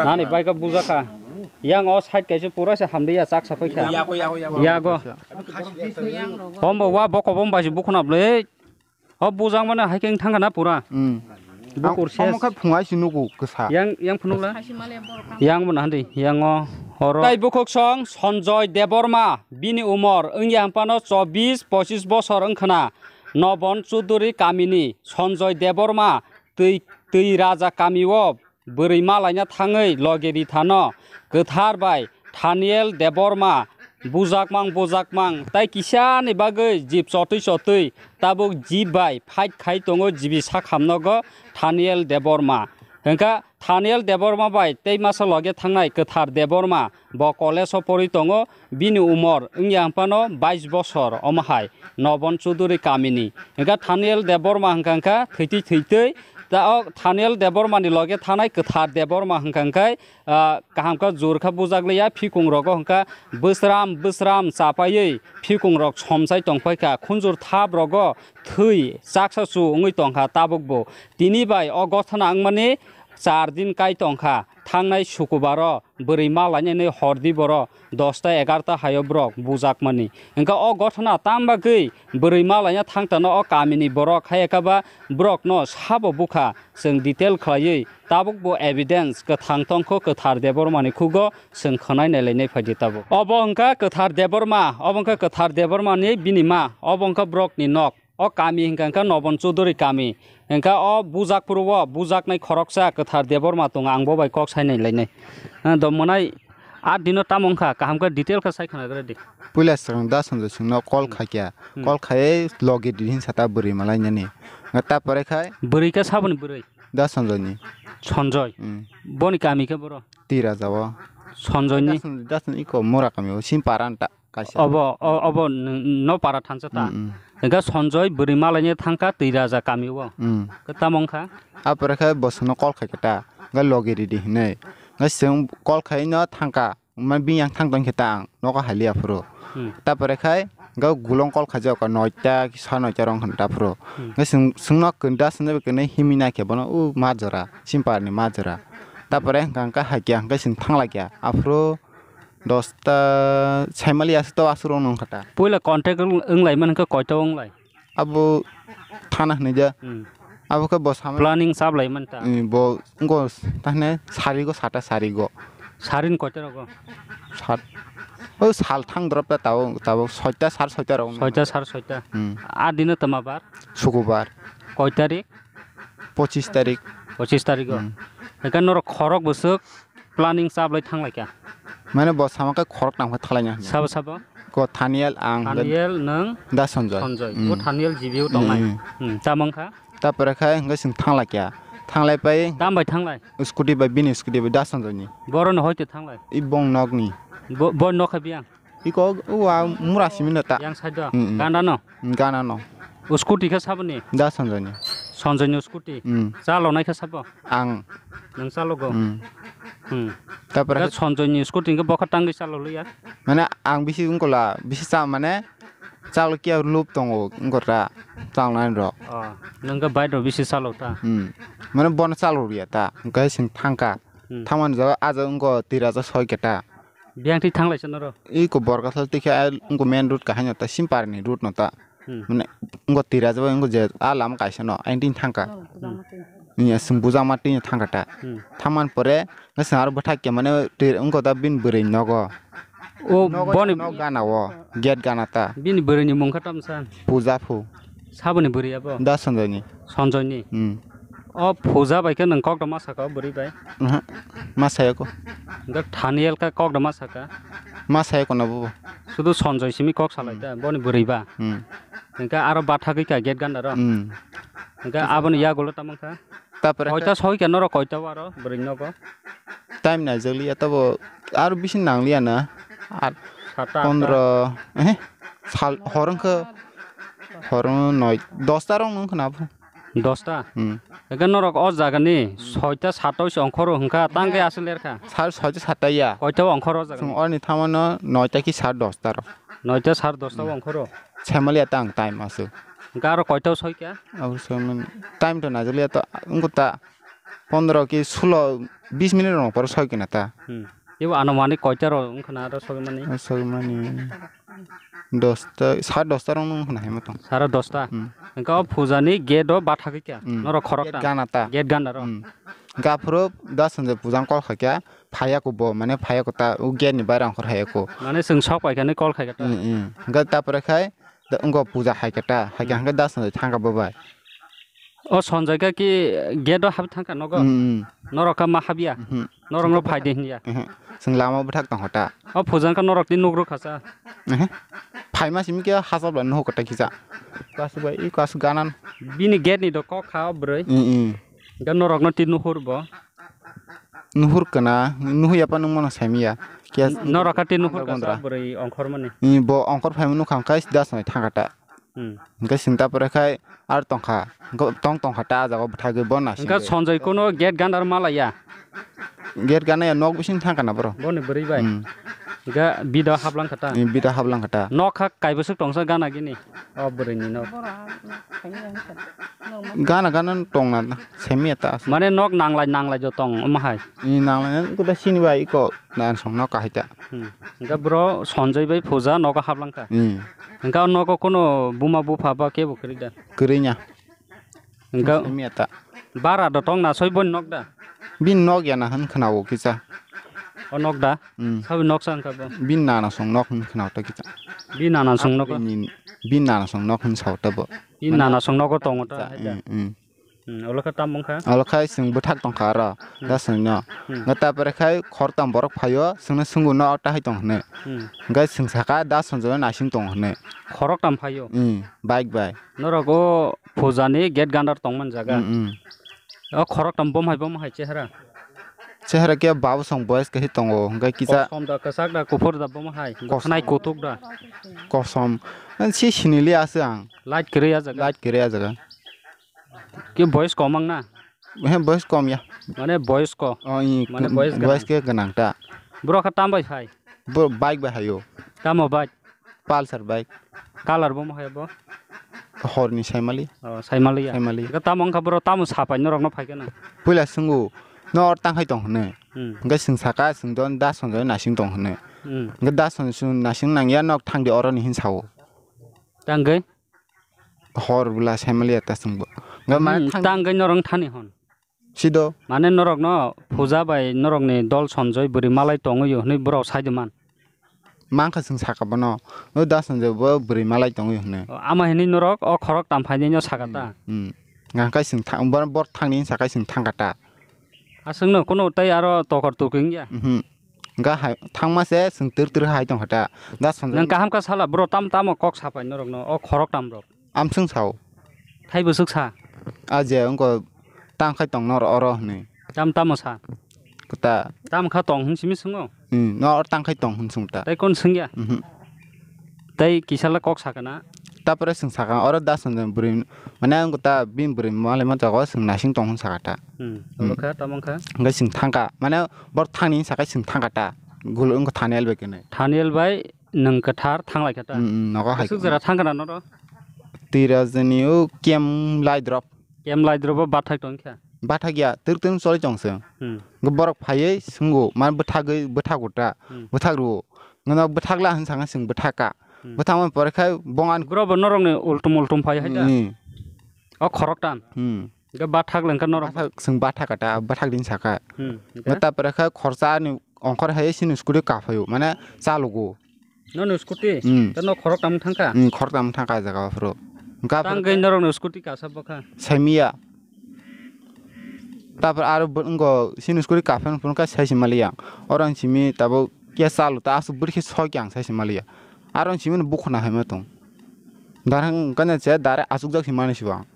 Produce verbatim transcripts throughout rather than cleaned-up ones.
Nani bike o bujak kha. Yang o side kaisa pura se hamdi ya chak sapai kha. Yago, yago, yago. Yago. Hombo wa boko bombai se bukhuna ble. O bujak mane hai khe thang kha na pura. Hmm. Bukur ses. Omo khe phungai se nugo kwsa. Yang, yang phunukla. Yang bo na handi, yang o horo. Tai bukhuk song Sanjoy Debbarma, bini umor wngya hampano chobbish pochish bosor wngkhana. Nobon Chuduri kamini Sanjoy Debbarma twi, twi raja kami o bwrwi malaina thangwi loge rithano kwthar bai Thaniel Debbarma bujakmang bujakmang tai kisani bagwi jib chotwi chotwi tabuk jib bai fight khai tongo jibi sakhamnogo Thaniel Debbarma. Hwnkha Thaniel Debbarma bai tei masa loge thangnai Kwthar Debbarma bo college o porwi tongo. Bini umor wngya hwnphano bais bosor, omo hai Nobon Chuduri kamini. Hwnkha Thaniel Debbarma hwnkha hwnkha thwitwi thwitwi ta o Thaniel Debbarmani loge thanai Kwthar Debbarma hwnkha hwnkhe, ah, kaham khe jur khe bujak liya, phikung rogo hwnkha bwsram bwsram chapaiwi phikung rok somsai tongpai kha, khunjur thap rogo thwi chaksa chu wngwi tongkha tabukbo. Tini bai o gothana wngmani char din kai tongkha, thangnai sukubaro bwrwi malainani hordi boro dosta egarta haio borok bujakmani. Hwnkha o gothana tam bagwi bwrwi malaina thangtano o kamini borok, hai khe ba borokno sabo bukha, chwng detail khlaiwi tabukbo evidence kwthang tongkho Kwthar Debbarmani khugo chwng khwnai nailainai phaidi tabuk. Obo hwnkha Kwthar Debbarma, obo hwnkha Kwthar Debbarmani bini ma, obo hwnkha borokni nok. O kami hwnkha hwnkha Nobon Chuduri kami. Hwnkha o bujak phuru o bujaknai khoroksa Kwthar Debbarma tongo, ang bo bai kok sai nai lainai. Ah, do mwnai aat dino tamo wngkha, kaham khe detail khe sai khwna gra di. Puila swkang Da Sanjay singno call Hmm. khaikya. Hmm. Call khaiwi logi di hinsa ta bwrwi malainani. Nga ta pore khai Bwrwi khe saboni bwrwi? Da Sanjay ni. Sanjay? Hmm. Boni kami khe boro? Twi raja o. Sanjay ni? Da Sanjay, Da Sanjay iko mura kami o, sim para ta. Kaisa. Obo, o-, obo nwng, no para thansa ta. Mm, mm. Hwnkhe Sanjoy bwrwi malaina thangkha twi raja kami o. Mm. Khe tamo wngkha? Apore khe bo chwngno call khaikha ta, hwnkhe logi ridi hinwi. Hwnkhe chwng call khaino thangkha, hwnba bini yang thang tongkhe ta ang nogo haliya phuru. Hmm. Tapore khai hwnkhe gulong call khaijak kha noita ki sa noita rok wngkha ta phuru. Hmm. Hwnkhe chwng, chwngno kwda swnwi kwnwi himwi naikhe bono o ma jora, Simparni ma jora. Tapore hwnkha hwnkhe haikya hwnkhe chwng thanglaikya. Aphuru Dosta saimali aswk to aswk rok nung kha ta. Puila contact wng, wng lai man khe koito wng lai? Abo thana hwnwi ja. Hmm. Abo khe bo sama. Planning chap lai man ta. Hmm, bo wngko tahne sarigo sata sarigo. Sarin koito rogo? Sat. O sal thang drop ta tabo, tabo soita sar soita rok. Soita sar soita. Hmm. A dino tama bar? Sukubar. Koi tarik? Pochis tarik. Pochis tarik o. Hmm. Hwnkhe norok khorok bwswk planning chap lai thang lai kha. Mane bo sama khe khorok tang khe thalai na. Sabo sabo? Ko Thaniel ang. Thaniel nwng? Da Sanjay. Sanjay. Hmm. Bo Thaniel G B o tongnai. Hmm, hmm. Hmm, tamo wngkha? Tapore khai hwnkhe chwng thang lai kha. Thang lai pai. Tam bai thang lai? Scooty bai bini scooty bai Da Sanjay ni. Borok no hoite thang lai? I bong nok ni. Bo, bo nok kha biyang? Iko uwa mura simi no ta. Yang side o? Mm, mm. Ganda no? Mm, gana no. O scooty khe saboni? Da Sanjay ni. Sanjay ni scooty? Mm. Chalo nai khe sabo? Ang. Nwng chalogo? Mm. Hmm. Tapore Da khe Sanjay ni scooty khe bokha tangwi chalo liya? Mane ang bisi wngkola, bisi cha mane chalo kiya lup tongo wngkota chal nai rok. Oh, nwng khe bike rok bisi chalo ta? Hmm. Mane bono chalo riya ta, hwnkhe chwng thangkha. Hmm. Thangmani jaga ah jaga wngko twi raja soi khe ta. Biyang thwi thang laisa norok? Iko Borkathal twi khe ai wngko main road kahai no ta, Simpar ni road no ta. Hmm. Mane wngko twi raja bai wngko je ah lama kaisa no, aini thang kha. Hmm. Iya, chwng bujak ma twi thang kha ta. Hmm. Thang man pore, wngkha chwng aro bwthak khe mane twi wngko ta bini bwrwi nogo. O nogo boni nok gana o, gate gana ta. Bini bwrwi ni mung kha tamo sa? Puja phu. Saboni bwrwi abo? Da Sanjay ni. Sanjay ni? Hmm. O Puja bai khe nwng kok da ma saka o bwrwi bai? Aha. Ma saya ko. Hwnkhe Thaniel khe kok da ma saka? Ma saya ko na bo. Sudu Sanjay simi kok salai ta, hmm, boni bwrwi ba. Hmm. Hwnkhe aro bathagwi kha gate ganda ro. Hmm. Hwnkhe aboni yagulo tamo kha? Tapore koita soi khe norok koita o aro bwrwi nogo? Time naijakliya tabo aro bisi nangliya na. At, sata, pondro, eh, sal, hor wngkha, hor wngkha noi, dosta rok wngkha na. Dosta? Hmm. Hwnkhe norok o jaga ni soita sata o se ongkhoro hwnkha, tang khe aswk ler kha? Sar soita sata ya. Koita o ongkhoro o jaga ni? Chwng oroni thangmano noita ki sar dosta rok. Noita sar dosta o ongkhoro? Saimaliya tang time aswk. Hwnkhe aro koita o soi kha? Abo soi man, time to naijakliya to, wngkha ta. Pondro ki sulo, bis minute rok pore soi kena ta. Hmm. Ebo anumanik koita rok wngkha na aro sogwi mani? Sogwi mani dosta, sade dosta rok wngkha na hai ma tong. Sade dosta? Hmm. Hwnkhe o puja ni gate o bathagwi kha? Hmm. Norok khorok ta? Gate gana ta. Gate gana rok? Hmm. Gaphuru da sanja puja kol kha kya, phaya ko bo, mane phaya ko ta, o gate ni baira ongkhor hai ko. Mane chwng sok pai kha ni kol khai kha ta? Hmm, hmm. Hwnkhe ta pore khai, da, wngkha puja hai kha ta, hai kha hwnkhe da sanja thang kha bo bai. O Sanjay ka ki gate o hap thang kha nogo? Hmm, hmm. Norok ka ma hap ya? Hmm. Norok no phai de hin ya? Hmm. Chwng lama bwthak tong kha ta. O puja ka norok ni nuk rw kha cha? Hmm. Phai ma simi khe hachal bai nuhuk kha ta kisa. Kasu bai, i kasu ganan. Bini gate ni do kok kha o bwrwi. Hmm, hmm. Ga norok no ti nuhur bo. Nuhur kana, nuhu ya pa nung mano saimiya. Kya Norok ka ti nuhur ka bondra. Sa bwrwi ongkhor mani. Ni bo ongkhor phai manu khang kai da sonai thang kha ta. Hmm. Hingke sing ta pore khai ar tong kha. Hingke tong tong kha ta jaga bwthagwi bo na. Hingke singwi. Sanjay kono gate gandar malaya. Gate gana ya nok bising thang kana bro. Boni bwrwi bai. Hmm. Hingke bida haplang kha ta. Ni bida haplang kha ta. Nok kha kai bwswk tong sa gana gini. O bwrwi ni nok. Gana gana tong na semi ta. Mane nok nanglai nanglai jo tong omo hai. Ni nanglai ko da sini bai ko nan song nok kahai ta. Hmm. Hingke bro Sanjay bai puja nogo haplang kha. Hmm. Hingke o nogo kono buma bupha ba kebo kwrwi da. Kwrwi nya. Hingke semi ta. Bara do tong na soi boni nok da. Bin nok ya na han khna o kisa. O nok da. Hmm. Sabi nok sa hingke bo. Bin nana song nok han khna o ta kisa. Bin nana song nok. Bin, bin nana song nok han sa o ta bo. Bin nana song nogo tongo ta. Hmm, hmm. Hmm, olo khe tam wngkha? Olo khai chwng bwthak tongkha aro, hmm, da chwngno. Hmm. Nga ta pore khai khoroktam borok phaio, chwngno swngwi no ta hai tong hwnwi. Hmm. Hwnkhe chwng sakha da Sanjay no naising tong hwnwi. Khoroktam phaio? Hmm, bike bai. Norok o puja ni gate gandar tongmani jaga? Hmm, hmm. O khoroktam bom hai bom hai chehara? Chehara khe babosong boys kahi tongo, hwnkhe kisa kosom da, kwchak da, kuphur da, bom hai? Kosom. Khwnai kutuk da? Kosom. Ang si sinili aswk ang. Light kwrwi ah jaga? Light kwrwi ah jaga. Ki boys kom ang na? He, boys kom ya. Mane boys ko? Oh, i, mane boys boys ganang. Ke ganang ta. Bro kha tam bai phai? Bro bike bai hayo. Tamo bike? Pulsar bike. Color bo mo hai bo? Hor ni saimali. Oh, saimali ya. Saimali. Ga tamo wngkha bro, tamo sapai norok no phai kana? Puila swngo, no or tang hai tong hwnwi. Hmm. Ga sing saka, sing don da Sanjay nasing tong hwnwi. Hmm. Ga da Sanjay nasing nang ya nok thang di oro ni hin sao. Tang gai? Hor bwla saimaliya ta chwngbo. Nga mane hmm, thang tang gai norok thani hwn. Sido. Mane norok no puja bai norok ni dol Sanjay bwrwi malai tongwi hwnwi borok sai de man. Mangkha chwng saka bono. No da Sanjay bo bwrwi malai tongwi hwnwi. O, ama hinwi norok o khorok tam phaini no saka ta. Hmm, hmm. Nga kai chwng thang, bor, bor thangni sakai chwng thangka ta. Aswkno kuno tei aro tokor tokring ya? Mhm. Ga hai thangma se chwng twr twr hai tongkha ta. Da Sanjay. Nang kaham ka sala bro tam tamo kok sapai norok no o khorok tam rok. Amswng sao. Thai bwswk sa. A je wngko tang khai tong nor oro hwnwi. Tam tamo sa. Kota. Tam kha tong hwn simi swngo. Hmm, no or tang khai tong hwn swng ta. Tei kon swngya? Mhm. Tei kisala kok sakana? Tapore swng saka oro da Sanjay bwrwi mane ang ta bini bwrwi malai ma jago swng nasing tong hwn saka ta. Hmm. Hmm. Oro kha tamo kha? Hwnkhe swng thangka mane bor thangni sakai swng thangka ta. Gul wngkha Thaniel bai kene. Thaniel bai nwng kwthar thanglai kha ta. Hmm, hmm, nogo hai. Swk jora thangkana noro? Twi rajani o kem lai drop. Kem lai drobo bathak tong kha. Bathak ya, twrwk twrwk choli tong se. Hmm. Go borok phaiwi swngo, man bwthagwi, bwthago ta, hmm, bwthak rwo. Ngono bwthak la hwn sanga chwng bwthak ka. Hmm. Bwthak man pore khai bong an. Bro bo norok ni ultum ultum phai hai da. Hmm. O khorok tam. Hmm. Ga bathak lengkha norok. Bathak, chwng bathak ka ta, bwthak din saka. Hmm. Ngo ta pore khai khorsa ni ongkhor hai sini scooty ka phaio, mane chalugo. Nono scooty? Hmm. Tei no khorok tamo thangkha? Hmm, khorok tamo thangkha jaga phuru. Tang gai norok no scooty kasa bokha? Saimiya. Tapor aro bo-, ngo sini scooty kaphan phunukha saisi maliya. Oro ang simi tabuk kya chalo ta asuk bwrwi khe soi khe ang saisi maliya. Aro ang simi bukhuna hai ma tong. Darang kanya che dare asuk jak si mani sibo ang.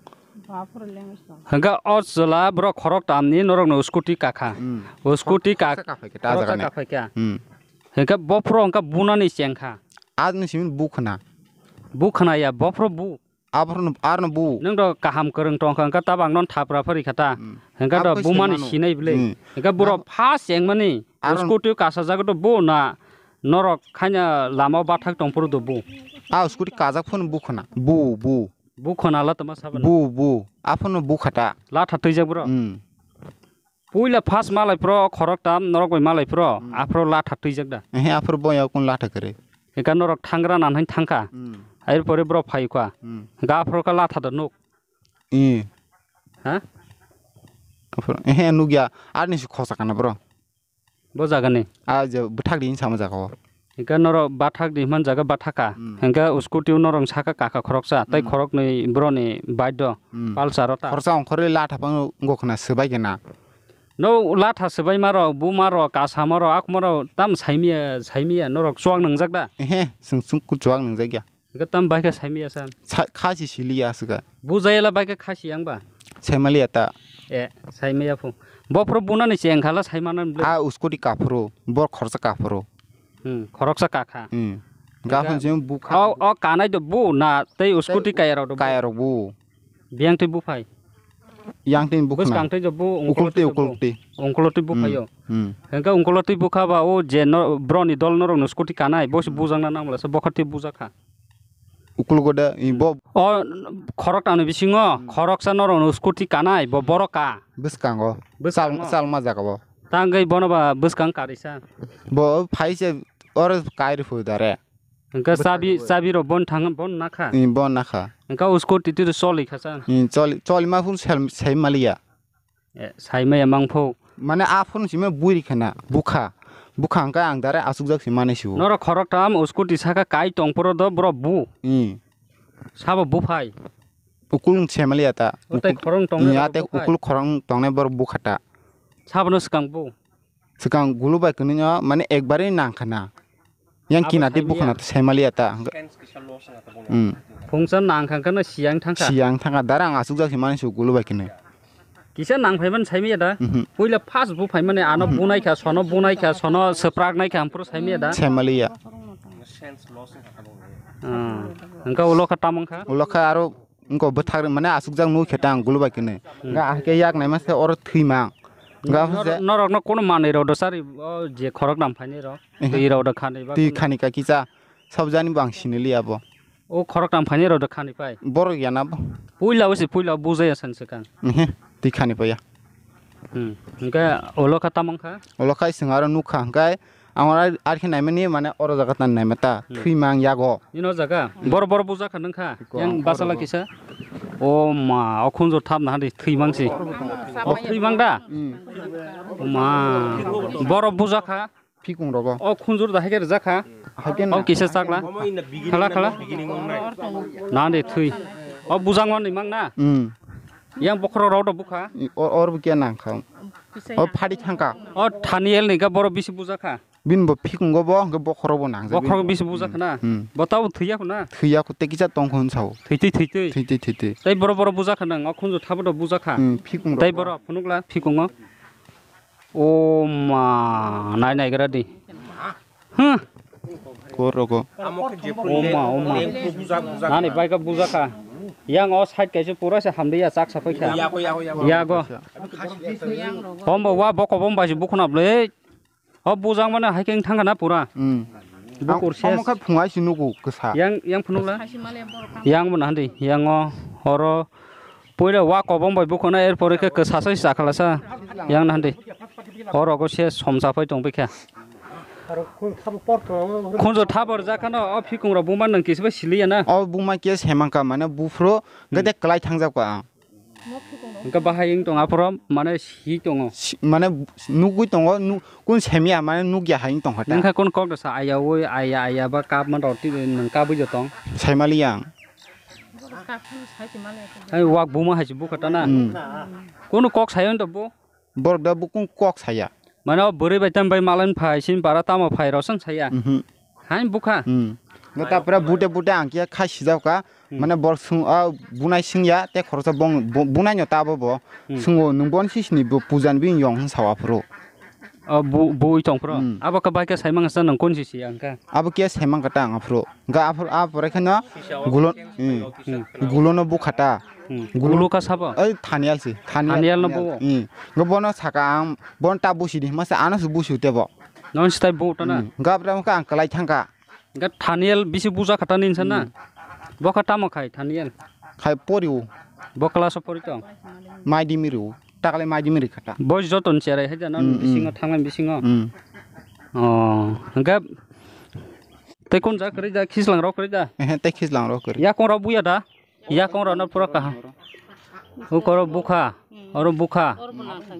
Hwnkhe o chwla borok khorok tamni norok no scooty kakha. Hmm. O scooty kak-, khoroksa kaphai khe ta khoroksa jaga ni. Kaphai kha. Hmm. Hwnkhe bophuru hwnkhe bunani chengkha. Adni simi bu khna. Bu khna ya, bophuru bu. Aphuru arno bu. Nwng do kaham kwrwng tongkha, hwnkhe tabang non thapra phari kha ta. Hmm. Hwnkhe do bumani sinai bwle. Hmm. Hwnkhe borok first chengmani scooty kasajak do bu na norok khaina lama bathak tongphuru do bu. A scooty kajak phano bu khna. Bu, bu. Bu khona la tama sabana. Bu, bu. Aphano bu khata. Latha twijak bro. Hmm. Puila first malai phro khorok tam norok bai malai phro, hmm, aphro latha twijak da. Ehe, aphro boya kun latha kare. Eka norok thangra nan hai thangkha. Hmm. Air pore bro phai kha. Hmm. Ga aphro ka latha da nuk. Eh. Ha? Aphro, ehe, nukya. Arni si khosa kana bro. Bo jaga ni? A je bwthak di sama jaga o. Hingke norok bathak di himani jaga bathaka. Hmm. Hingke scooty o norok saka kaka khoroksa, tei, hmm, khoroknwi boroni bike do, hmm, Pulsar o ta. Khoroksa ongkhorwi latha phano wngkha na swbai khe na. No latha swbai ma rok, buma rok, kasama rok, akuma rok tam saimiya, saimiya norok chuak nwngjak da? Ehe, chwng chwng chuak nwngjak ya. Hingke tam bai khe saimiya sa. Sa-, kha si sili ya swkha. Bujai la bai khe kha si yang ba? Saimali ya ta. E, saimiya phu. Bo phuru bunani se engkhala saimana bwle. A scooty kaphuru, bor khoroksa kaphuru. Hmm, khoroksa kakha. Hmm. Hingke gaphang se bukha. O, o kanai do bu na tei scooty kaya rok do bu. Kaya rok bu. Biyang twi buphai. Yang twi bukhna. Bwskang twi jo bu, ukuluk twi, ukuluk twi. Ukuluk twi buphaio. Hmm. Hingke ukuluk twi bukha ba o je no, broni dol norok no scooty kanai, bo se, hmm, bujakna nang mala se bokhor twi bujakha. Ukuluk da, i bo. O khorok tangni bisingo, hmm, khoroksa norok no scooty kanai, bo borok ka. Bwskango. Bwskango. Chal, chalma jaga bo. Tangwi bono ba bwskang karisa. Bo phai se oro kai rw phu dare. Hingke bwskango. Chabi, chabi rok bon thang, bon nakha. I bon nakha. Hingke o scooty twi choli kha sa. I choli, choli ma phun sel, sai maliya. E, sai maya mang phu. Mane a phun sima buri khana, bukha. Bukha hingke ang dare asukjak si mane sibu. Norok khorok tam o scooty saka kai tong poro do borok bu. I. Sabo buphai. Ukulung semaliya ta. O tei khorong tongnai ya, rok tei buphai. Ukul khorong tongnai borok bukha ta. Sabono swkang bu. Swkang gulu bai kwnwi no, mane, ekbari nang khana. Yang abo kinati saimaya. Bukhana to saimaliya ta. Fence kisa loss wngkha tabuk. Hmm. Phungsa nang kha, khana siyang thangkha. Siyang thangkha, dara ang asukjak si mani su gulu bai kwnwi. Kisa nang phaiban saimaya da? Mhm. Puila first bu phaimani ano, mhm, bunai kha, sono bunai kha, sono swprak nai kha, ampro saimaya da? Saimaliya. Fence loss wngkha tabuk. Ah, hingkha ulo kha tamang kha? Ulo kha aro Wngkha bwthak mane asukjak nukhe ta ang gulu bai kwnwi. Hmm. Hwnkhe ahai khe yak naima se oro thwimang. Hwnkhe norok, se norokno kono manwi rok do sari, o je khorok nam phainai rok. Ehe. Twi rok do khanwi ba. Twi khani ka kisa sabjani bo ang siniliya bo. O khorok nam phainai rok do khani pai. Borok yana bo. Puila o se puila o bujaya san swkang. Ehe. Twi khani paiya. Hmm. Hwnkhe ulo kha tamang kha? Ulo kha chwng aro nukha hwnkhe ang oro ar, ar khe naimani mane oro jaga tan naima ta. Hmm. Thwimang yago. Nini o jaga? Hmm. Boro, boro bujakha nung kha? Iko yang ang basala oro kisa. O ma, o khunjur thap na hadi thwimang si. O thwimang da? Hmm. O ma, boro bujakha? Phikung rogo. O khunjur da haikhe rwjakha? Haikhe na. O kisa chakla? Khala, khala? Na de thwi. O bujang man ni mang na? Hmm. Yang bokhorok rok do bukha? I, o-, or bo kiya nang kha. O phadi thang kha. O Thaniel ni ga boro bisi bujakha? Bini bo phikungo bo, hwnkhe bokhorok bo nang jak. Bokhorok bisi bujakha na? Hmm. Bo tabo thwiya kho na? Thwiya kho, tei kisa tong kho hwn sao. Thwitwi, thwitwi. Thwitwi, thwitwi. Tei boro, boro bujakha nang, o khunju thabo do bujakha. Hmm, phikung rok. Tei boro phunukla phikungo. O ma, nai nai gra di. Huh. Kor rogo. O ma, o ma. Nani bai ka bujakha. Yang o side kaisa pura se hamdi ya chak sapai kha. Yago, yago, yago. Yago. Hombo wa boko bombai se bukhuna ble. O bujang mane hai khe thangkha na pura. Hmm. Bukur. Ang ses. Omo khe phungai si nugo kwsa. Yang, yang phunukla. Yang bo na handi, yang o, oro. Puila wa kobong bai bukhuna, er pore khe kwsa sai chakhala sa. Yang na handi. Oro go se somsa phai tong bikha. Khunju thabor jakhano, o phikung rok buma nang kisiba siliya na. O buma khe semangka mane buphro, hmm, gede kwlai thangjak ba. Hingke bahai wng tong aphoro mane si tongo. Si, mane nugui tongo, nu-, kun semya mane nugya hai wng tongkha ta. Wngkha kun kok da sa aya oi, aya, aya ba kap man rok twi nwng kabui jo tong. Saimali yang. Hai wak buma hai se bukha ta na. Hmm. Kunu kok sayo wng tong bo? Borok da bo kun kok saya. Mane o bwrwi bai tam bai malai phai sin para tamo phai rosong saya. Mhm. Hai bukha. Hmm. Ngo ta pura bute bute ang khe khai sijak ka. Hmm. Mane bor sung, ah, bunai singya te khoroksa bong, bu-, bunai no tabo bo. Hmm. Sungo nung bon sisini bo pujan bini yong hin sawa phuru. O bu, bui tong phuru. Hmm. Abo ka bai ka saimang sa nang kon sisi ang ka. Abo khe saimang ka ta ang phuru. Ga aphuru, aphuru kheno gulo, hmm. Hmm. Gulo no bukha ta. Hmm. Gulo. Gulo ka sabo? Oi, Thanial si. Thanial, Thanial no Thanial. Bo? Hmm. Ngo bono saka ang, bon ta busi di, masa ano su busi te bo. Non sitai bo ta na? Hmm. Gabra ka ang kalai thangka. Ga Thanial bisi buja kha ta nin sana? Hmm. Bo kha tamo khai Thanial? Khai poriu. Bo class o pori tong? Mai di miru. takalai maidi miri khata. Boys joto ni cherai hai da, no, hmm, bisingo, hmm, thanglai bisingo. Hmm. Oh, hingke tei kun ja kwrwi da, khislang rok kwrwi da? Ehe, tei khislang rok kwrwi. Yakung rok buya da? Yakung rok no pura kaham. Ukoro bukha, oro bukha.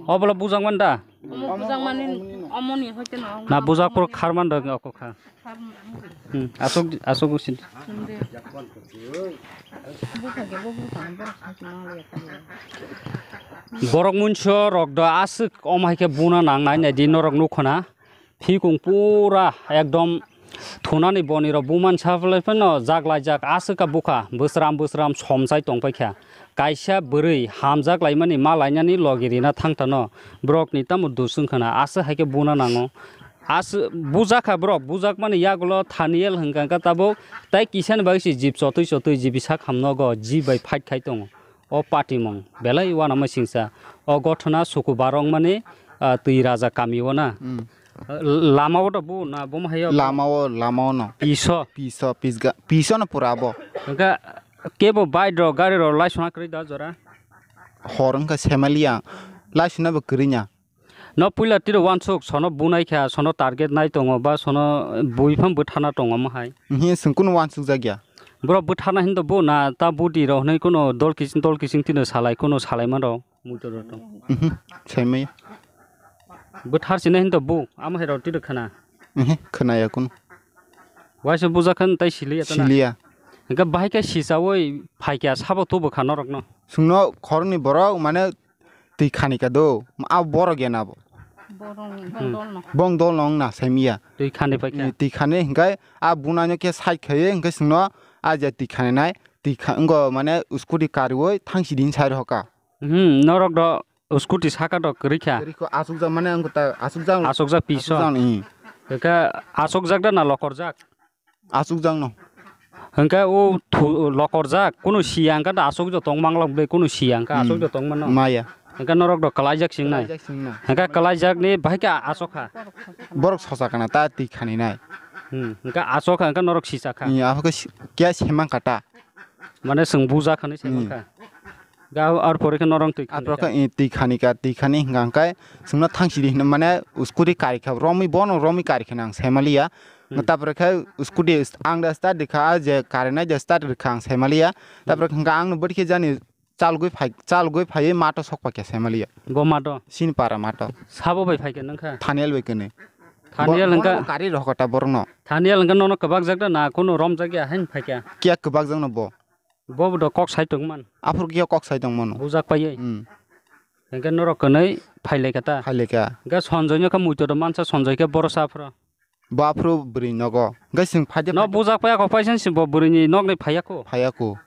Obola bujang man da? Omo bujang mani, omoni hoite no. Na bujak pura kharman da okokha. Hmm, asok, asok usin. Borok munso rok do aswk om hai khe buna nang nai nai di norok nukho na. Phikung pura ekdom thunani boni rok buman sa phano jaglai jak aswk ka bukha bwsram bwsram somsai tongpai kha. Kaisa bwrwi hamjak laimani ma lainani logi rina thang tano borok ni tamo dusung khana aswk hai khe buna nango. As bujakha borok, bujakmani yagulo Thaniel hwnkha khe tabuk tei kisani bagwi se jib chotwi chotwi jibi sak ham nogo jib bai fight khai tongo. O patimung belai uanama singsa. O gothona suku barong mani, ah, twi raja kami o na. Hmm. Lama o to bu na bum hayo. Lama o, lama o no. Piso. Piso, pisga, piso no pura bo. Hwnkha kebo bike rok, gari rok laisona kwrwi da jora. Hor wngkha semalia. Laisona bo kwrwi nya. No puila tiro wansuk, sono bunai kha, sono target nai tongo, ba sono bui phang bwthana tongo mo hai. Hi, chwng kunu wansuk jak ya. Bro bwthana hin to bu na ta budi rok hinui kunu dol kising, dol kising tino salai, kunu salai mano muitor rok tong. Mhm, saimai. Bwthar sina hin to bu, amo hai rok tiro khana. Mhm, khana ya kunu. Waisa buja khan tai siliya tana. Siliya. Hingke bahai khe sichaui phaikya sabo tubu kha norok no. Chwngno khoroknwi borok mane twi khani ka do, a borok ya na bo. Borok ni, hmm, bong dol no. Bong dol no wng na saimiya. Twi khani pai kha. Twi khani hingkai a bunai no khe side khai hingkai chwngno a je twi khani nai twi kha wng mane scooty kariui thang sidi sai rw kha. Hmm, norok do scooty saka do kwrwi kha. Kwrwi kho asukjak mane wng ta asukjak. Asukjak piso. Asukjak ni. Khe asukjak da na lokorjak? Asukjakno. Hwnkhe o thu-, lokorjak, kunu siya hwnkhe da asukjak tong manglak bai, kunu siya hwnkhe, hmm, asukjak tong mano. Maya. Hwnkhe norok do kwlaijak singnai. Kwlaijak singnai. Hwnkhe kwlaijakni bahai khe asokha. Borok sosa kana ta twi khani nai. Hmm, hwnkhe asokha, hwnkhe norok sisakha. Ni, aphakhe si-, kya sema kata. Mane chwng bujakha hinwi saimankha. Hmm. Ga ar pore khe norok twi khani. Aphakhe, eh, twi khani ka, twi khani hwnkha hwnkhe chwngno thang sidi hinwi mane scooty kari kha, romwi bono romwi kari kheno ang saimaliya. Hmm. Tapore khe scooty ang da start rikha, je karinai je start rikha ang saimaliya. Hmm. Tapore khe ang no bwrwi khe jani chalgwi phai, chalgwi phaiwi mato sokpakya saimaliya. Bo mato? Sini para mato. Sabo bai phaikha nangkha? Thaniel bai kwnwi. Thaniel bo, hwnkha? Bono kari rokha ta borokno. Thaniel hwnkha nono kwbakjak da na kunu romjakya haino phaikha? Kiya kwbakjakno bo. Bo bo do kok sai tongman. Aphuru kiya kok sai tongmano. Bujak paiwi. Hmm. Hwnkhe norok kwnwi phailaikha ta? Phailaikha. Hwnkhe Sanjoino khe muitor do mansa Sanjoi khe borosa aphuru. Bo aphuru bwrwi nogo. Hwnkhe chwng phaide no phaide. Bujak paiya kho paisa se bo bwrwini nokni phaiya kho. Phaiya kho.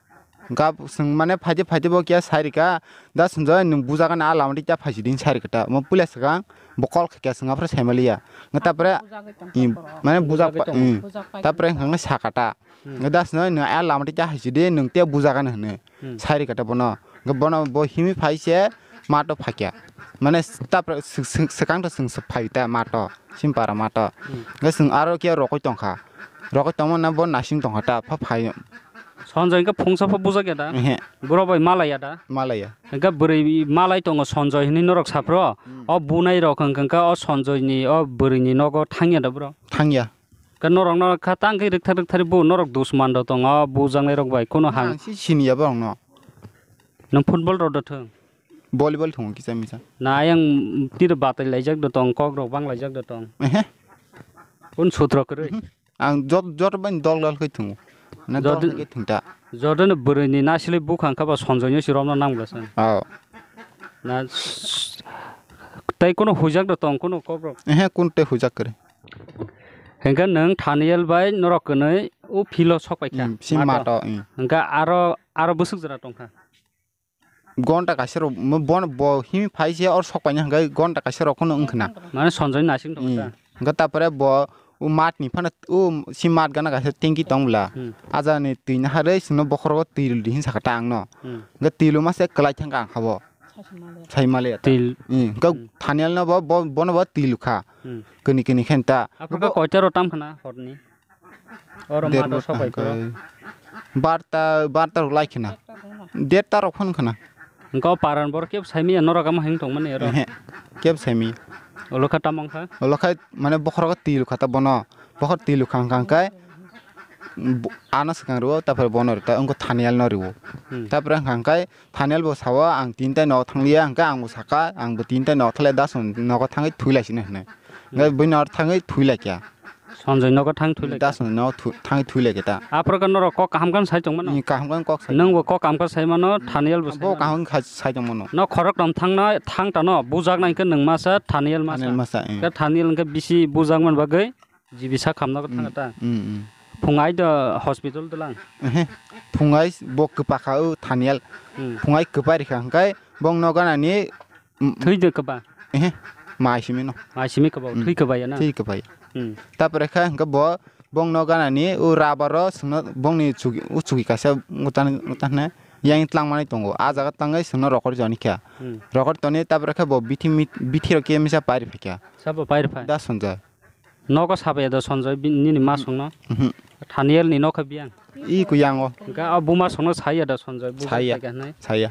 Hwnkhe chwng mane phaide phaide bo kiya sai rikha. Da Sanjoi nwng bujak ani a lama twi ta phaisidi sai rikha ta. Omo puila swkang bo call khaikha chwng aphuru saimaliya. Hwnkhe tapore bujagwi tong i, taporo. Mane bujak bujagwi pa-, tong. I. Bujak pai tapore hwnkhe sakha ta. Hmm. Hwnkhe das no, nwng a lama tei ta hai sidi, nwng tei bujagan hwnwi. Hmm. Sai rikha ta bono. Hwnkhe bono bo himwi phai se mato phakya. Mane tapra sw-, sw-, swkang to swng phai ta mato. Simpara mato. Hmm. Hwnkhe swng aro khe rokoi tongkha. Rokoi tongma na bo nasing tongkha ta pha phai. Sanjoi hwnkhe phungsa pha bujakya da? Ehe. Buro bai malaya da? Malaya. Hwnkhe bwrwi malai tongo Sanjoi hwnwi norok saphro. Hmm. O bunai rok hwnkhe o Sanjoi ni o bwrwi ni nogo thangya da bro? Thangya. Khe norokno kha tang khe rwkthar rwkthar bo norok dusman rok tongo, bujaknai rok bai kunu hang. Ang si siniya borokno. Nwng football rok do thwng? Volleyball thwngo kisa misa. Na ayang tiro batai laijak do tong, kok rok bang laijak do tong. Ehe. Kun sutro kwrwi? Mhm. Ang jot-, joto bai dol dol khe thwngo. Na dol Jodi, khe thwng ta. Joto no bwrwi ni nasilwi bukhang kha ba Sanjoi no si romna nang bwla san. Oh. Na s-, tei kunu huijak do tong kunu kok rok? Ehe, kun tei huijak kwrwi. Hwnkhe nwng Thaniel bai norok kwnwi o field o sok paikha. Hmm, si mato. Mato, hmm. Hwnkhe aro, aro bwswk jora tongkha? Gonta kaisa rok, mo-, bono bo himwi phai se or sok paina hwnkhe gonta kaisa rok phano wngkhna. Mane Sanjoi nasing tongkha. Hmm. Hwnkhe tapore bo o mat ni phano o si mat gana kaisa tanki tong bwla. Hmm. Ajani twi naharwi chwngno bokhorogo twi rwdi hinwi sakha ta angno. Hmm. Hwnkhe twi luma se kwlai thangkha ang habo. Sai maliya ta. Til. Hmm. Hwnkhe hmm. Thaniel no bo, bo, bono bo twi lukha. Hmm. Kini kini khen ta. Aphuru khe koita rok tam khna horni? Oro mato sopai phuru. Barta, barta rok lai khna. Derta rok phano khna. Hwnkhe o paran borok kebo saimanya norok ama hing tongmani oro? Ehe, kebo saimanya. Olo kha tamo wngkha? Olo khai mane bokhorogo twi lukha ta bono. Bokhor twi lukha hwnkha hwnkhe bo-, ano swkang rwo, tapore bono rwta wngkha Thanial no rwo. Hmm. Tapore hwnkha hwnkhe Thanial bo sao, "Ang tini tai nogo thangliya," hwnkhe ang bo sakha, "Ang bo tini tai nogo thangliya, das nogo thangwi thwi lai sino," hinwi. Hwnkhe buino aro thangwi thwi lai kha. Sonjoi nogo thang thwi lai kha. Das nogo thu-, thangwi thwi lai kha ta. Aphuru khe norok kok kaham khe sai tongmano? Ni kaham khe kok sai. Nwng bo kok kaham khe sai mano, Thanial bo sai mano. Bo kaham khe sai tongmano. No khorok tom thangna, thang tano, bujak nai khe nwng masa, Thanial masa. Thanial masa, eh. Khe Thanial hwnkhe bisi bujak man bagwi, G B sak hamna khe thang ta. Mm, mm. Phung ai do hospital do lang. Ehe. Phung ai bo kwpa kha o Thanial. Mm. Phung ai kwpa rikha hwnkhe bong no ganani, mm, thwi de kwpa. Ehe. Mai simi no. Mai simi kwpa, mm, thwi kwpa ya na? Thwi kwpa ya. Mm. Tapore kha hwnkhe bo bong no ganani o rubber o swngno bongni chuki, o chuki kaisa utan, utan hwnwi yang tlang manwi tongo. A jaga tangwi swngno rokor jani kha. Mm. Rokor toni tapore kha bo bithi mit-, bithi rok khe misa pairi phai kha. Sabo pairi phai? Da Sonjoi. Nogo sabai da Sonjoi bin-, nini ma songno. Mhm. Thaniel ni nokha biyang. I ku yango. Ga a buma songno saya da Sonjoi, buma saya, saya hinai. Saya.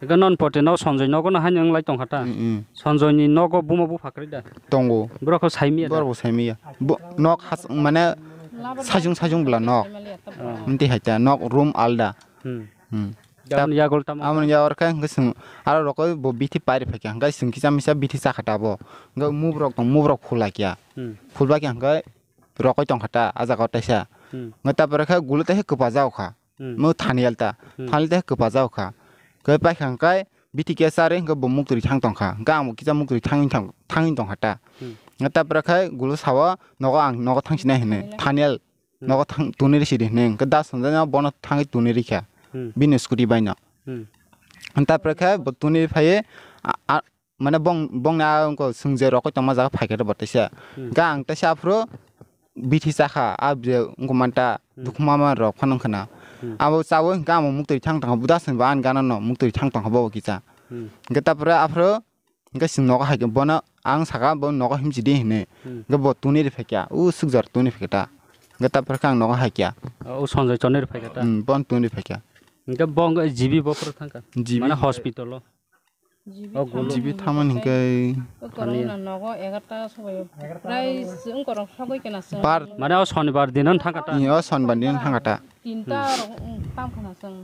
Ga non pote no Sonjoi nogo no haino wng lai tongkha ta. Mm, mm. Sonjoi ni nogo buma bupha kwrwi da. Tongo. Borok kho sai miya da. Borok bo sai miya. Bo nok has mane sajung sajung bla nok. Oh. Mti hai ta nok room alda. Hmm. Hmm. Yago tamo? Amoni yago khe hwnkhe chwng aro rokoi bo bithi pairi phai kha, hwnkhe chwng kisa misa bithi cha kha ta bo. Hwnkhe mubrok tong, mubrok phul lai kha. Hmm. Phul bai kha hwnkhe rokoi tong kha ta, a jaga o taisa. Hmm. Hwnkhe ta pore khe gulo taisa kwpa jao kha. Hmm. Mo Thaniel ta, hmm, Thaniel taisa kwpa jao kha. Hwnkhe pai kha hwnkhe bithi khe charwi hwnkhe bo muktwi thang tong kha. Hwnkhe ang bo kisa muktwi thangwi thang, thangwi tong kha ta. Hmm. Hwnkhe ta pore khe gulo sao, nogo ang nogo thang sinai hinwi. Thaniel. Hmm. Nogo thang tuni risi di hinwi hwnkhe da Sonjoi no bono thangwi tuni rikha. Hmm. Bini scooty bai no. Hmm. Tapre khe bo tuni phaiwi a, a, mane bong, bongni a wngkha swngje rokoi tongma jaga phaikhe bo teisa. Hmm. Ga ang teisa aphuru bithi chakha a je wngkha manta, hmm, dukhu mama rok phano wngkha na. Hmm. Abo chawi hwnkhe amo muktwi thang tongkha, bo da Sonjoi bo ani gana no muktwi thang tongkha bo kisa. Hmm. Hwnkhe tapre aphuru Hwnkhe chwng nogo hai khe bono ang sakha, bo nogo himchi di hinwi. Hmm. Hwnkhe bo tuni ri phaikha, o swkjak tuni phaikha ta. Hwnkhe ta pore khe ang nogo hai kha. O Sonjoi tuni ri phaikha ta? Hmm, bono tuni ri phaikha. Hwnkhe bo wngkha G B bo phuru thangkha? G B. Mane hospital o? O gulu. G B thamani hwnkhe. O corona nogo egarta sobai prai chwng korok sogwi kena chwng. Bar. Mane o sonibar dino thangkha ta? Ee, o sonibar dino thangkha ta. Tinta rok, hmm, tam khana chwng.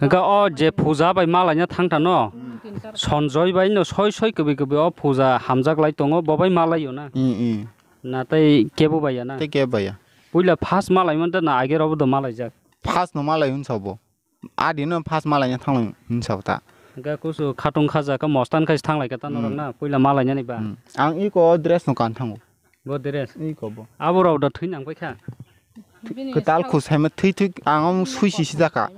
Hwnkhe o je puja bai malaina thangtano, Sonjoi bai no soi soi kwbwi kwbwi o puja hamjak lai tongo, bo bai malaio na? Ee, ee. Na tei kebo bai ya na? Tei kebo bai ya. Puila first malai manta na age robo do malaijak? First no malai hwnsa bo. Adi no first malaina thanglai hwnsa bo ta. Hwnkhe kusu khatung khaja khe mostan khai thanglai khe ta norok na, puila malainani ba? Hmm. Ang iko dress no kan thango. Bo dress? Iko bo. Abo rok da thwi nang bai kha? Kwtal khus hai ma thwi thwi ang sui si si jaka.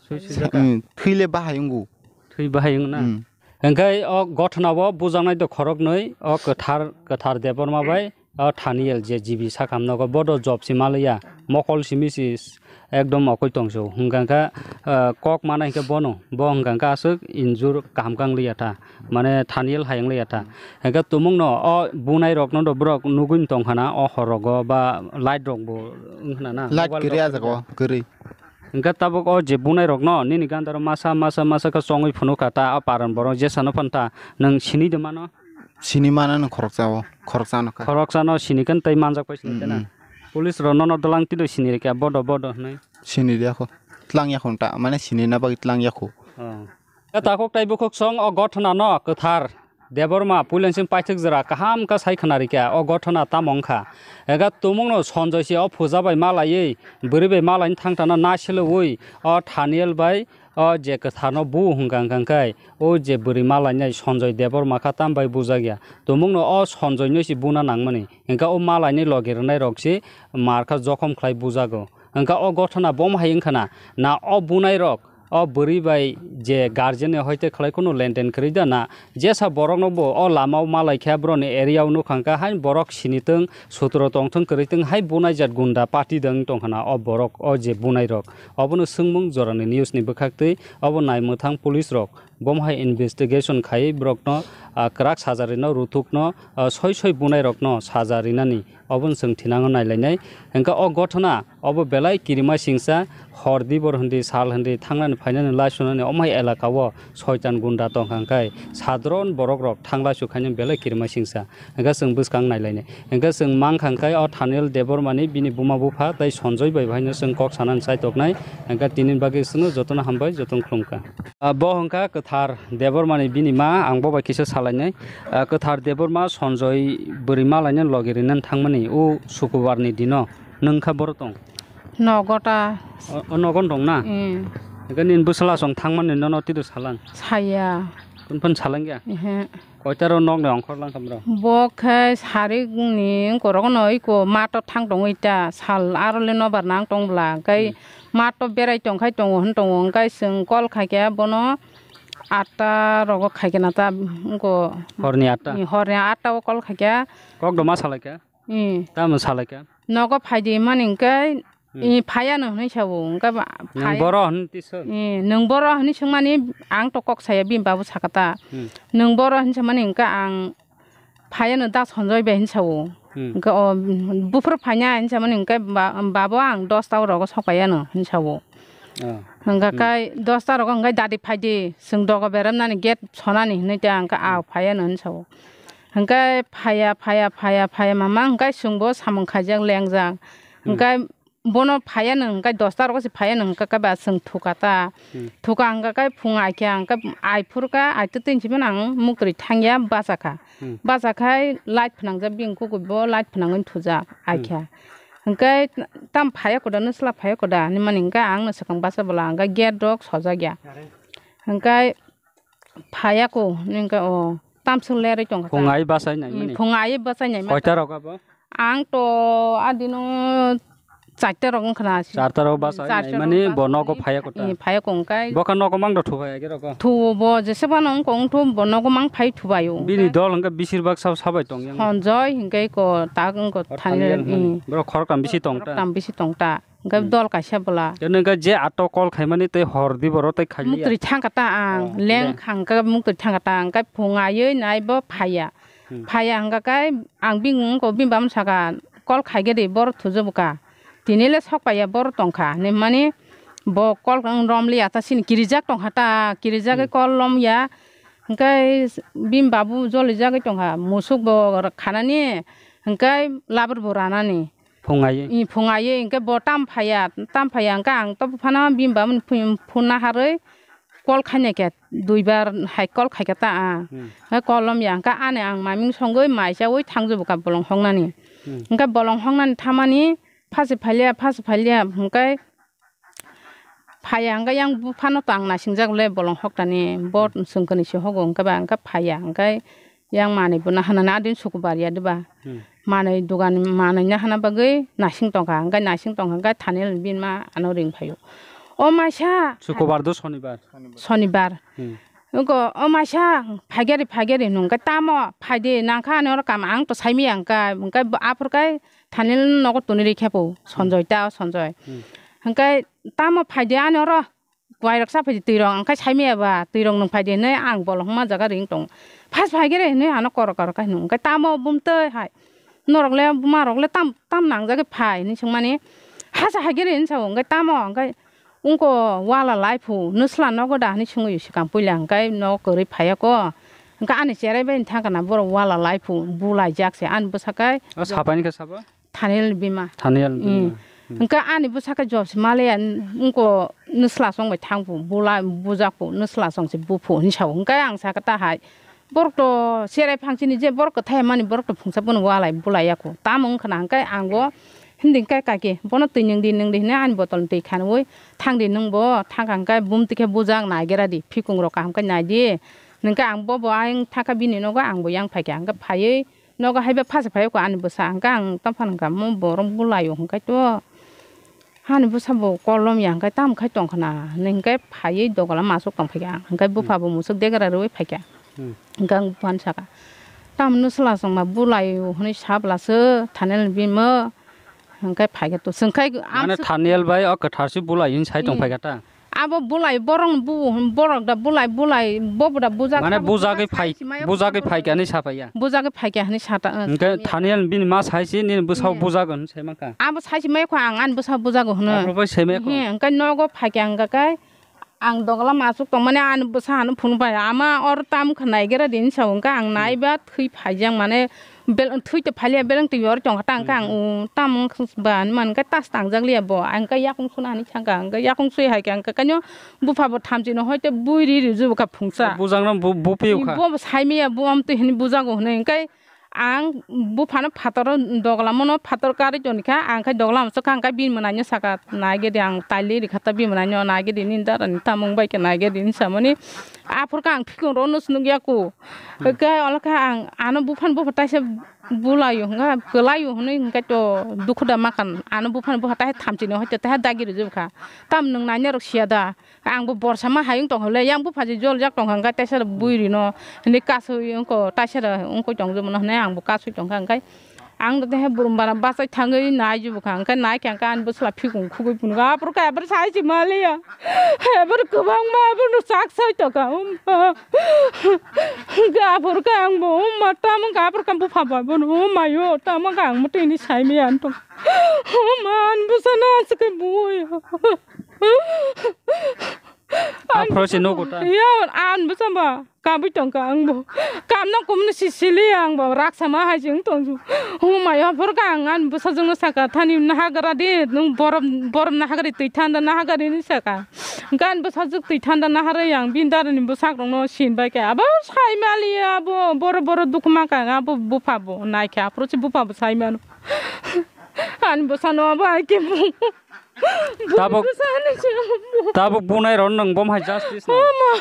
Sui si jaka. Hmm, thwi le bahai wngu. Thwi bahai wngu na? Hmm. Hwnkhe o gothona o bujaknai do khoroknwi, o kwthar, kwthar Debbarma bai o Thaniel je G B sakam nogo bodo job si maliya, mokol simi si ekdom okoi tongso. Hwnkha khe, ah, kok mana hinkhe bono, bo hwnkha khe aswk injur kaham kang liya ta. Mane Thaniel hai wng liya ta. Hwnkhe tumungno o bunai rokno do borok nugwi tongkha na o hor rogo ba light rok bo wngkha na na. Light kwrwi ah jaga o, kwrwi. Hwnkhe tabuk o je bunai rokno nini gandaro masa masa masa khe chongwi phunukha ta, o paran borok jesano phanta nwng sini de mano? Sini mano nwng khoroksa o, khoroksa no kha. Khoroksano sini khe tei manjak pai sini de na? Mm, mm. Police rok nono dwlang twi do sini rikha bodo bodo hinwi. Sini de kho. Tlang ya kho ta, mane sini na bagwi tlang ya kho. Oh. Khe takhuk tei bukhuk song o gothona no kwthar Debbarma puilansing paithak jora kaham khe sai khna rikha o gothona tamo wngkha. Ega tumungno Sonjoi se o puja bai malaiwi, bwrwi bai malaini thangtana naiseloui o Thaniel bai o je kwtharno bu hwnkha hwnkha khe o je bwrwi malainai Sonjoi Debbarma kha tam bai bujak ya. Tumungno o Sonjoino se buna nangmani. Hwnkha o malaini logi rwnairok se mar kha jokhom khlai bujago. Hwnkha o gothona bomo hai wngkha na, na o bunairok o bwrwi bai je guardian ni hoite khlai kheno lenden kwrwi da na, jesa borokno bo o lama o malai kha borokni area o nukha hwnkha hai borok sini thung sutro tongthung kwrwi thung hai bunai jat gunda party dang tongkha na o borok o je bunairok. Obono swngmung jorani news ni bwkhaktwi obo naimwthang police rok Bomo hai investigation khai borokno, ah, kwrak saja rino, ruthukno, ah, soi soi bunai rokno saja rinani obo chwng thinango nailainai. Hwnkhe o gothona obo belai kirima singsa, hor dibor hindi, sal hindi thangnani phainani laisunani omo hai elaka o soitan gunda tongkha hwnkhe sadron borok rok thang laisu khainani belai kirima singsa. Hwnkhe chwng bwskang nailainai. Hwnkhe chwng mankha hwnkhe o Thaniel Debbarmani bini buma bupha tei Sanjoy bai bahaino chwng kok sanani chaitoknai. Hwnkhe tini bagwi chwngno jotono hambai, jotono khulumkha. Ah, bo hwnkha Kwthar Debbarmani bini ma, ang bo bai kisa salainai. Ah, Kwthar Debbarma Sanjoy bwrwi malaino logi rinani thangmani o Sukubarni dino. Nwng kha boro tong? Nogo ta. O, o nogon tong na? Mm. Hwnkhe nini bwsala song thangmani nono twido salang? Saya. Kunphano salang ya? Ehe. Koitaro nokni ongkhor lang khamrok? Bo khe sarikni korokno iko mato thang tongwi ta, sal arole nobar nang tong bla, hwnkhe Hmm. mato berai tong khai tongo hwn tongo, hwnkhe chwng call khaikhe bono atta rogo khaikhe na ta, wngko Horni atta? Horni atta o call khaikhe. Kokdo ma salaikha? Hmm. Tamo salaikha? Nogo phaidi hwnmani hwnkhe Hmm. I phaiya no hwnwi sao, hwnkhe ba, Nwng phai-, boro hwn twi sw? I, nwng boro hwnwi swngmani ang to kok saya, bini babu sakha ta. Hmm. Nwng boro hwnwi swngmani hwnkhe ang phaiya no da Sanjoy bai hwnwi sao. Hmm. Hwnkhe o buphuru phaina hwnwi samani hwnkhe ba-, babo ang dosta o rogo sok paiya no hwnwi sao. Oh. Hwnkhe Hmm. kai dosta rogo hwnkhe dadi phaidi, chwng dogo beremnani gate sonani hwnwi tei ang khe ah Hmm. phaiya no hwnwi sao. Hwnkhe phaiya, phaiya, phaiya, phaiya mama hwnkhe chwngbo samung khaijak lengjak. Hmm. Hwnkhe bono phaiya nwng hwnkhe dosta rogo se phaiya nwng hwnkhe ba chwng thuka ta. Hmm. Thuka hwnkhe phung ai khe hwnkhe ai phuru kha ai twtwi hinwi phano ang muktwi thangya bacha kha. Hmm. Bacha khai light phnangjak bini kukuibo light phnangwi thujak ai Hmm. khe. Hwnkhe tam phaiya koda nwsla phaiya koda hinwi mani hwnkhe ang no swkang bacha bwla hwnkhe gate rok sojak ya. Hwnkhe phaiya ko, hwnkhe o, tamswk lerwi tongkha ta. Phung ai bachai nai Hmm, mani? Phung ai bachai nai mani. Koita rok abo? Ang to adino charta rok wngkha na. Charta rok bachai Charta nai rok mani bachai bo nogo nai phaiya ko ta? Eh, phaiya ko hwnkhe. Bo kha nogo mang do thubai age rok? Thuo bo jese phano wngkha wngthu bo nogo mang phai thubai o. Bini dol hwnkhe bisir bak sab sabai tong yang? Sanjoy hwnkhe ko tak wngkha O thani, Thaniel hwnmani. Hmm. Borok khoroktham bisi tong ta? Khoroktham bisi tong ta. Hwnkhe Hmm. dol kaisa bwla. Tei nwng khe je ato call khaimani tei hor di boro tei khailiya. Muktwi thangkha ta ang, Oh, leng de. Khang khe muktwi thangkha ta ang, hwnkhe phung aiwi nai bo phaiya. Hmm. Phaiya hwnkha khe ang bini wngkha bini bamsa kha call khaigwi di boro thujubu kha. Tini le sok paiya boro tongkha hinwi mani bo call wng romliya ta sini kirijak tongkha ta, kirijagwi Hmm. call lomya. Hwnkhe bini babu jolijagwi tongkha musuk bo khanani hwnkhe labur bo ranani. Phung aiwi? I phung aiwi, hwnkhe bo tam phaiya, tam phaiya, hwnkhe ang to phano bini bamani phu-, phone naharwi call khainai khe, duibar hai call khaikha ta ang. Hmm. Hwnkhe call lomya, hwnkhe ani ang maming songwi mai chawi thangjubu kha bolong hoknani. Hmm. Hwnkhe bolong hoknani thamani phasi phailia, phasi phailia, hwnkhe phaiya hwnkhe yang buphano to ang naisingjak le bolong hoktani bo Hmm. chwngkani se hogo hwnkhe ba hwnkhe phaiya hwnkhe yang manwi bo nahanani adin sukubar ya diba Hmm. manwi dugan manwi nahana bagwi naising tongkha hwnkhe naising tongkha hwnkhe Thaniel bini ma ano ring phaio o maisa Sukubar do sonibar? Sonibar Hmm. Oko o maisa phaigari phaigari hwnwi hwnkhe tamo phaidi nangkha ani oro kam ang to saimaya hwnkhe hwnkhe aphuru khe Thaniel nogo toni rikhe bo Sonjoi ta o Sonjoi. Hmm. Hwnkhe tamo phaidi ani oro kuai rok sa phaidi twi rok ang khai saimaya ba twi rok nwng phaidi hinwi ang bolong hwnma jaga ring tong. Phas phaigere hinwi ano koro koro khai nung hwnkhe tamo bum twi hai norok le buma rok le tam tam nang jagwi phai hinwi swngmani hasa haigere hinwi sao hwnkhe tamo hwnkhe wngko wala lai phu nwsla nogo da hinwi swngwi swkang puila hwnkhe nogo kwrwi phaiya ko hwnkhe ani cherai bai thangkha na borok wala lai phu bulai jak se ani bwsakhe. O sapai ni khe sabo? Thaniel bima. Thaniel bima. Hwnkhe ani bwsakhe job se maliya wngko nwsla chongbai thangphu bula bujakphu nwsla chongse buphu hinwi sao hwnkhe ang sakha ta hai borok to cherai phangsini je borok kwthai mani borok to phungsa bono walai bulai yakho tamo wngkha na hwnkhe ang bo hindi khe kaki bono twi nwng di nwng di hinwi ani botol twi khanwi thang di nwng bo thang kha hwnkhe bumtwi khe bujak nai gera di phikung rok kaham khe nai di hwnkhe ang bo bo ayang thangkha bini nogo ang bo yang phaikha hwnkhe phaiwi. Nogo haiba phasa phai ko ani bwsa hwnkhe ang tamo phano hwnkha mo borok bulaio hwnkhe to hani bwsa bo kolom ya hwnkhe tamo khai tongkha na hinwi hwnkhe phaiwi dogola masuk tongphaikha hwnkhe bupha bo musuk degra rwui phaikha Hmm. hwnkhe ang buphano sakha tamo nwsla chwngma bulaio hinwi sablaso Thaniel ni bimo hwnkhe phaikha to chwngkhai Mane amswk Thaniel bai o kwthar se bulai hinwi sai Hmm. tongphaikha ta? Abo bulai borok bu-, borok da bulai, bulai bobo da bujak Mane sabo bujagwi bujak phai, sai si maya bujagwi phai kani sapaiya. Bujagwi phai kani sata, uh, Hingke samiya. Thaniel bini ma sai si nini bwsao Hmm. bujago hwn sai maka. Abo sai si maya kho ang ani bwsao bujago hwno. Abo bai sai maya kho. Hmm, hingke nogo phai khe ang khe ang dogla masuk tong mani ani bwsa ano phunuk bai ama or tam kha naigera din sa hingke ang Hmm. naiba thwi phai jang mane bel-, thwi te phaliya beleng twi yor chong kha ta ang khe ang Hmm. u tam wng kha ba ani man khe tas tang jak liya bo ang khe yakung suna ani thang kha ang khe yakung sui hai khe ang khe kanyo bupha bo thamchi no hoi te bui ri ri ju kha phungsa. Bujang no bu, bu piu kha. Bo sai maya bo am twi hini bujago hwnwi hingke ang buphano phataro dogla mono phator karwi toni kha ang khe dogla masa kha ang khe bini mwnai no saka naigedi ang taili ri kha ta bini mwnai no naigedi nini dara ni tamung bai khe naigedi hinsa mani aphuru khe ang phikung rok no nukya ku khe olo khe ang ano buphano bupha taisa bulaio hwnga kwlaio hwnwi hwnkhe to dukhu da makan ano buphano bupha taisa thamchi no hoi te taisa dagi rwjak kha tam nwng naina rok siya da. Ang bo borsa ma hayung tong hole yang bupha je jol jak tong kha hwnkhe taisa bui rino hwnwi kasui wngko taisa da wngkoi tong jomano hwnwi ang bo kasui tong kha hwnkhe ang do tehe burum bara bachai thangwi nai jubukha hwnkhe nai khe hwnkhe ani bwsla phikung khugui phunukha aphuru khe aphuru sai se maliya aphuru kwbangma aphuru chak sai tongkha umma hwnkhe aphuru khe ang bo umma tamo wngkha aphuru khe bupha bai bono umma yo tamo wngkha ang mwtwi hinwi sai maya tong umma ani bwsano aswk khe buya. Aphro se nogo ta. Ya, an bwsa ba. Kabui tong ka ang bo. Kam no kum ni si sili ang bo. Raksa ma hai jeng tong ju. Hu ma ya phor ka ang an bwsa jeng no saka thani na hagra di. Nung borom, borom na hagri twi thanda na hagri ni saka. Gan bwsa juk twi thanda na hare yang bin dar ni bwsa rong no sin bai ka. Abo sai mali abo. Boro boro duk ma ka abo bupha bo. Nai kha aphro se bupha bo sai mano. Ani bwsano abo hai khe bung. Tabuk, Bwsani se abo. Tabuk bunai rok nwng bom hai justice na. Omo.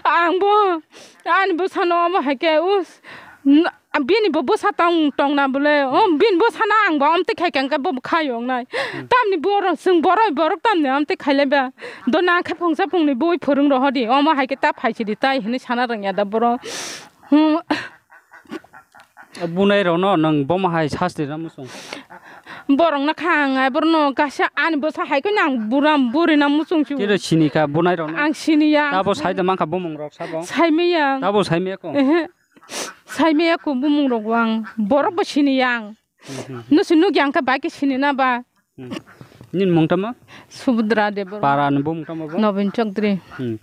Ang bo ani bwsano abo hai khe us. N-, bini bo bwsa tong, tongna bole. O bini bwsano ang bo amtwi khai khe bo khai ong nai. Hmm. Tamni borok, chwng borok, borok tamni amtwi khai lai ba. Do na khe phungsa phungni bui phwrwng rohor di. Omo hai khe ta phai si di tai hinwi sana rwngya da borok. Hmm. Bunai rokno nwng bomo hai sasti na muchung. Borok no kha ang ai borno kaisa ani bwsa hai khe nang buram buri na muchung chu. Kiro sini kha bunai rokno. Ang sini ya. Tabo sai da mankha bumung rok sabo. Sai me ya. Tabo sai me ko. Ehe. Sai me ya ko bumung rok ang. Borok bo sini ya ang. Hmm, hmm, hmm. Nusi nugya ang kha bai khe sini na ba. Hmm. Nini mung tamo? Subudra Debor. Para ni bumung tamo bo? Nobin Chokdri. Hmm.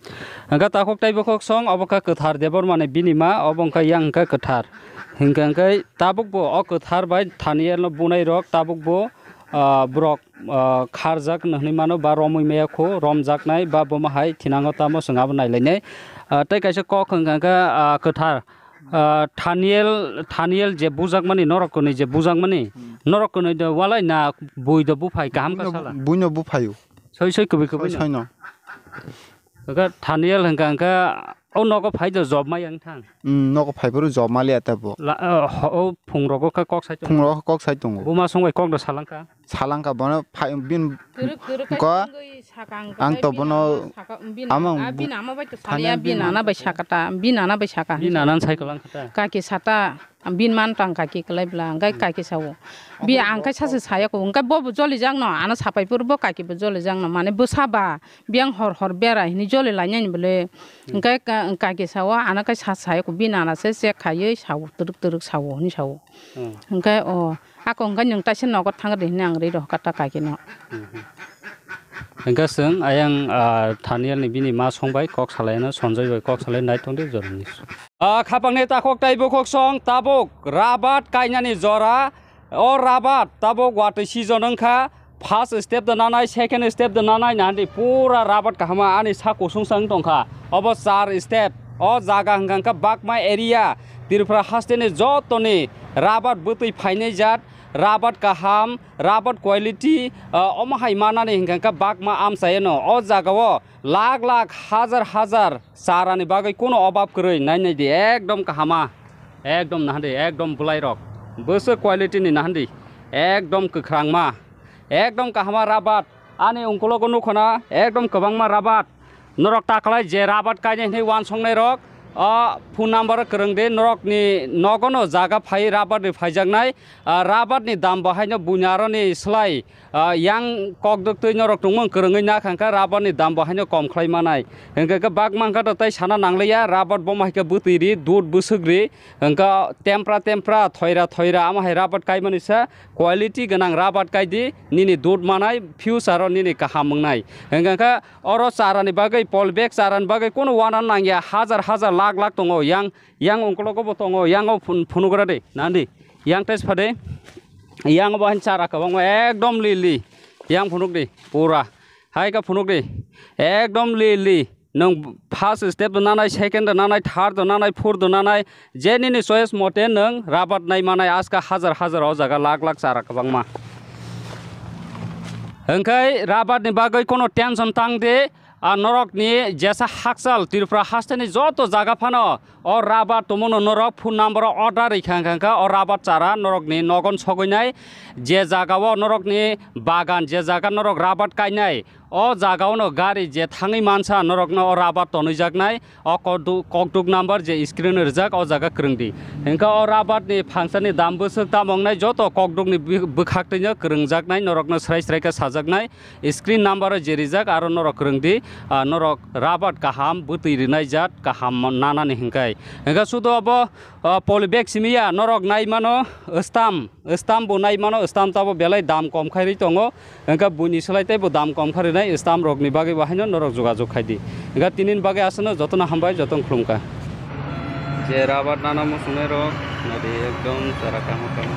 Hingke takhuk tei bukhuk song obo kha kwthar Debor mane bini ma obo wngkha yang hingke kwthar. Hingke hingke tabuk bo o kwthar bai Thaniel no bunai rok tabuk bo, ah, borok, ah, kharjak no hinui mano ba romwi maya kho romjaknai ba bomo hai thinango tamo chwng abo nailainai. Ah, tei kaisa kok hingka hingke, ah, kwthar. Ah, Thaniel, Thaniel je bujakmani, norok kwnwi je bujakmani, Hmm. norok kwnwi do walai na bui do buphai kaham ka Buino, sala? Buino buphaio. Soi soi kwbwi kwbwi Soi no? Soi no. Kaka Thaniel hingka hingka o nogo phai do job mai yang thang. Hmm, nogo phai phuru job mali ata bo. La, ah, ho-, o phung rogo kha kok sai tongo. Phung rogo kok sai tongo. Buma song bai kok do salangkha. Salangkha bono phai bin Twrwk twrwk khe ko tongwi sakang ang to bono saka, bin, amang ah, bu-, bin ama bai to thana saliya, bin bin ana bai saka ta, bin ana bai saka. Bin ana sai kalang kha ta. Kaki sata, bin man tang kaki kalai bla, angkai Hmm. kaki sao. Bi Abo angkai bo sase saya ko, angkai bo bo joli jak no, ana sapai pur bo kaki bo joli jak no, mane bo saba, biang hor hor bera hini joli lai nani bole. Hmm. Angkai ka-, kaki sao, ana kai sa saya ko, bin ana se se khayoi sao, twrwk twrwk sao, hini sao. Hmm. Hingke o, ako hingke nwng taisa nogo thang di hinui ang ri rw kha ta kaki no. Mhm. Hingke chwng ayang, ah, Thaniel ni bini ma song bai kok salai no, Sonjoi bai kok salai nai tong di jorani. Ah, khapang ni takhuk tei bukhuk song tabuk rabat kainani jora, o rabat tabuk watwi season wngkha. First step da nanai, second step da nanai, nahandi pura rabat kahama ani sa kusung sa wng tongkha. Obo char step. O jaga hwnkha hwnkha Bakma area, Tripura hasteni jotoni rabat bwtwi phainai jat, rabat kaham, rabat quality, ah, omo hai manani hwnkha hwnkha Bakma amchaino. O jagao lakh lakh, hajar hajar charani bagwi kuno obab kwrwi. Nai nai di, ekdom kahama, ekdom nahandi, ekdom bwlairok. Bwswk quality ni nahandi, ekdom kwkhrangma. Ekdom kahama rabat. Ani ungkulogo nukho na, ekdom kwbangma rabat. Norok ta khlai je rabat kainai hinui uansuknai rok, O phone number kwrwng di, norokni nogono jaga phai rabar ni phaijaknai, ah, rabar ni dam bo haino buini aroni slai, ah, yang kokdwk twi norok tongmung kwrwngwi na kha kha rabar ni dam bo haino kom khlai manai. Hwnkhe khe bak mankha to tei sana nangliya, rabar bo hai khe bwtwi ri, dud bwswk ri, hwnkhe tempra tempra, thoira thoira, amo hai rabar kaimani sa quality gwnang rabar kai di, nini dud manai, future o nini kaham wngnai. Hwnkhe khe oro chara ni bagwi, polybag chara ni bagwi kono uana nangya, hajar hajar lakh lakh tongo, yang, yang ungkologo bo tongo, yang o phun-, phunugra de, nandi, yang test phade, yang bo han chara kwbangma ekdom li li, yang phunuk di, pura, hai khe phunuk di, ekdom li li, nwng first step do nanai, second do nanai, third do nanai, fourth do nanai, je nini choice mote nwng rabar nai manai, aska hajar hajar o jaga lakh lakh chara kwbangma. Hwnkhe rabar ni bagwi kono tension tang di, a norok ni jesa hakchal Tripura haste ni joto jaga phano o rabar tongmano norok phone number o order rikha kha kha o rabar chara norok ni nogon sogwi nai, je jaga o norok ni bagan, je jaga norok rabar kainai, o jaga o no gari je thangwi mansa norok no o rabar tonwi jaknai. O kokduk, kokduk number je screen o rijak, o jaga kwrwng di. Hwnkhe o rabar ni phangsani dam bwswk tamo wngnai, joto kokduk ni bwi-, bwkhak twino kwrwngjaknai, norokno srai srai khe sajaknai. Screen number o je rijak, aro norok kwrwng di, ah, norok rabar kaham, bwtwi rinai jat kaham nanani hwnkhe. Hwnkhe sudo obo, ah, polybag simi ya, norok nai mano, stamp. Stamp bo nai mano, stamp tabo belai dam kom khai rwi tongo, hwnkhe buini slai teibo dam kom khai rwnai stamp rokni bagwi bo haino norok jogajog khai di. Hwnkhe tinini bagwi aswkno jotono hambai, jotono khulumkha. Je rabar nana muchungnai rok, nadi ekdom chara kamo kamo.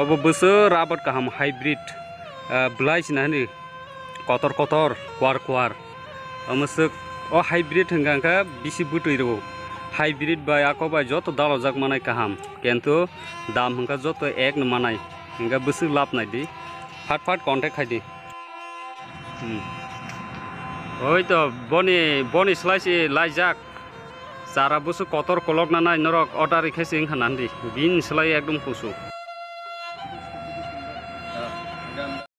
Obo bwswk rabar kaham hybrid, ah, bwlai sina hwnwi kotor kotor, kuar kuar. Omo swk o hybrid hwnkha hwnkhe bisi bwtwi rwo. Hybrid bai ako bai joto dalojak manai kaham, kintu dam hwnkha joto ek no manai, hwnkhe bwswk lab nai di, phat phat contact khai di. Hmm. Oi to, boni, boni slai se laijak. Chara bwswk kotor kolok nanai norok order rikhe se wngkha nandi. Bini slai ekdom kusu.